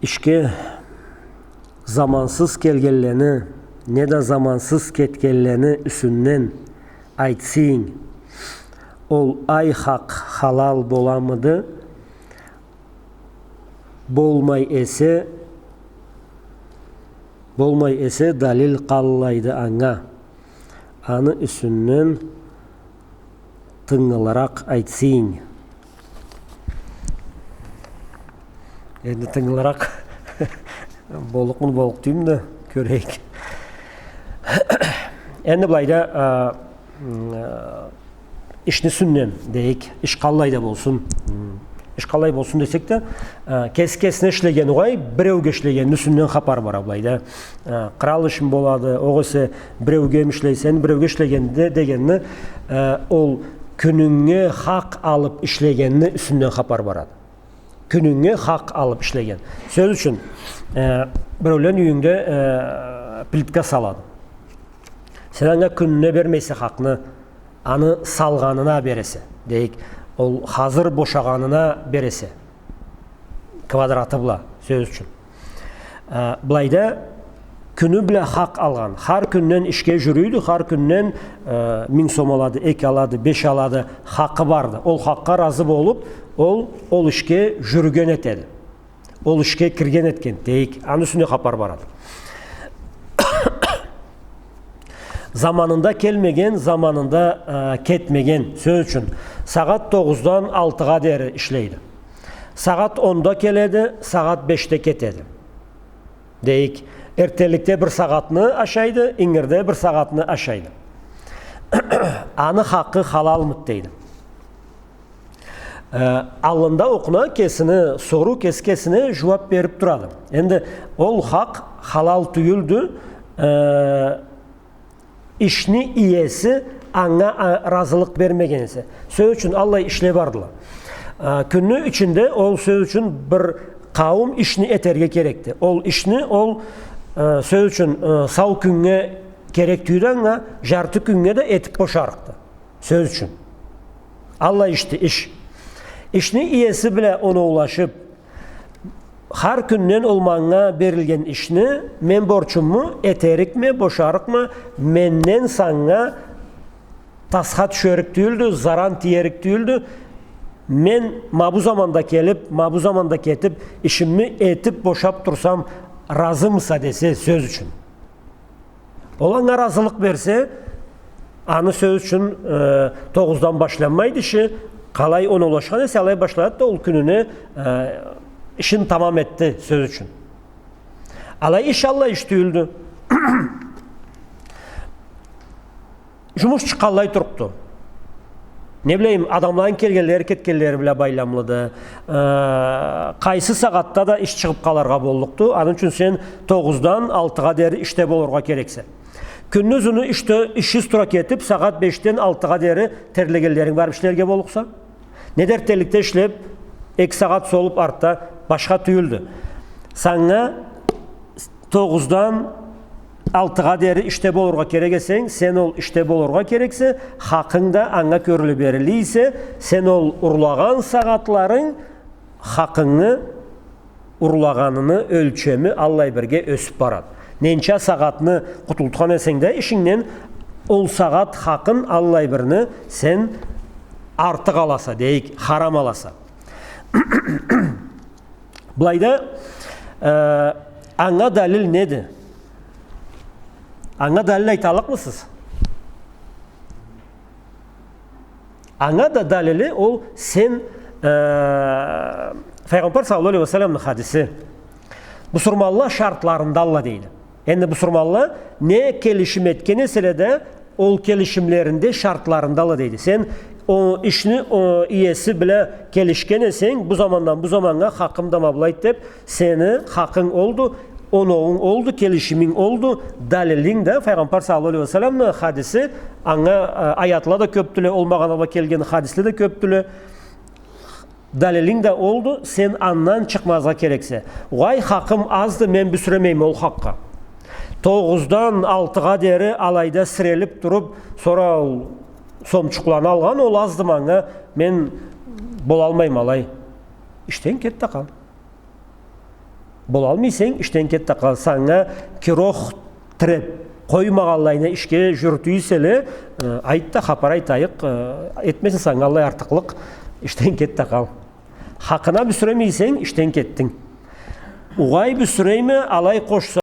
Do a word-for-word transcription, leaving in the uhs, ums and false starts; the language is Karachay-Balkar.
Ишге замансыз келгенлени, неда замансыз кетгенлени юсюнден айтсанг, ол ай хакъ халал боламыды? Болмай эсе, болмай эсе, далил къаллайды анга? Аны юсюнден тынгылыракъ айтсанг. Энди тынгылыракъ боллукъмуду, боллукъ тюйюлмю да, кёрейик. Энди былайда, а, м, а, ишни юсюнден дейик, иш къаллай да болсун. М, иш къаллай болсун десек да, а, кеси кесине ишлеген угъай, биреуге ишлегенни юсюнден хапар бара былайда. А, кърал ишми болады, огъесе эсе биреуге ишлейсе, биреуге ишлегенни, дегенни, а, ол кюнюнге хакъ алып ишлегенни юсюнден хапар барады. Кюнюнге хакъ алып ишлеген. Сёз ючюн, э, биреулен юйюнгде, э, плитка салады. Сен анга кюнюне бермейсе хакъны, аны салгъанына бересе, дейик, ол хазыр бошагъанына бересе. Квадраты бла, сёз ючюн. Э, былайда кюню бла хакъ алгъан, хар кюнден ишге жюрюйдю, хар кюнден, э, минг сом алады, эки алады, беш алады, хакъы барды. Ол хакъгъа разы болуп, ол, ол ишге жюрюген этеди. Ол ишге кирген этген, дейик, аны юсюнде хапар барады. Заманында келмеген, заманында, э, кетмеген, сёз ючюн, сагъат тогъуздан алтыгъа дери ишлейди. Сагъат онда келеди, сагъат бешде кетеди. Дейик, эртденликде бир сагъатны ашайды, ингирде бир сагъатны ашайды. Аны хакъы халалмыды дейди. Э, аллында окъуна кесини соруу, кеси кесине жууап берип турады. Энди ол хакъ халал тюйюлдю, э, ишни иеси анга, а, разылыкъ бермеген эсе. Сёз ючюн, аллай ишле бардыла. А, кюнню ичинде ол, сёз ючюн, бир къауум ишни этерге керекди. Ол ишни ол, а, сёз ючюн, а, сау кюннге керек тюйюлдю анга, жарты кюннге да этип бошарыкъды. Сёз ючюн. Аллай ишди иш. Ишни иеси бла оноулашып, хар кюнден ол манга берилген ишни мен борчумму, этерикме, бошарыкъма, менден санга тасха тюшерик тюйюлдю, заран тиерик тюйюлдю. Мен ма бу заманда келип, ма бу заманда кетип, ишимни этип бошап турсам, разымыса десе, сёз ючюн. Ол анга разылыкъ берсе, аны, сёз ючюн, э, тогъуздан башланмайды иши, къалай оноулашхан эсе, алай башлады да, ол кюнюне, э, ишин тамам этди, сёз ючюн. Алай иш аллай иш тюйюлдю. Жумуш чыкъгъанлай турупду. Не билейим, адамланы келгенлери, кетгенлери бла байламлыды. Э, къайсы сагъатда да иш чыгъып къалыргъа боллукъду. Аны ючюн сен тогъуздан алтыгъа дери ишде болургъа керексе. Кюндюз аны ишде, ишсиз тура кетип, сагъат бешден алтыгъа дери терлегенлеринг барып ишлерге боллукъса. Неда эртденликде ишлеп, эки сагъат солуп артда, башха тюйюлдю. Санга тогъуздан алтыгъа дери ишде болургъа керек эсенг, сен ол ишде болургъа керексе, хакъынг да анга кёрюле бериле эсе, сен ол урлагъан сагъатларынг хакъынгы урлагъаныны ёлчеми аллай бирге ёсюп барады. Ненча сагъатны къутултхан эсенг да ишингден, ол сагъат хакъын аллай бирни сен артыкъ аласа, дейик, харам аласа. Былайда, э, анга далил неди? Анга далил айталлыкъмысыз? Анга да далили ол сен, э, Файгъамбар саллаллаху алейхи ва салламны хадиси. Бусурманла шартларындалла дейди. Энди бусурманла не келишим этген эселе да, ол келишимлеринде, шартларындалла дейди. Сен ол ишни, ол иеси бла келишген эсенг, бу замандан бу заманнга хакъым да ма былайды деп, сени хакъынг олду, оноуунг олду, келишиминг олду, далилинг да Файгъамбар саллаллаху алейхи ва салламны хадиси, анга, э, аятла да кёпдюле, ол магъанада келген хадисле да кёпдюле. Далилинг да олду, сен андан чыкъмазгъа керексе. Угъай, хакъым азды, мен бюсюремейме ол хакъгъа. Тогъуздан алтыгъа дери алайда сирелип туруп, сора ол сомчукъланы алгъан, ол азды манга, мен болалмайма алай. Ишден кет да къал. Болалмай эсенг, ишден кет да къал. Санга кирох тиреп къоймагъанлайына ишге жюрютюй эселе, э, айт да, хапар айтайыкъ, э, этмесин санга аллай артыкълыкъ, ишден кет да къал. Хакъына бюсюремей эсенг, ишден кетдинг. Угъай, бюсюрейме, алай къошса,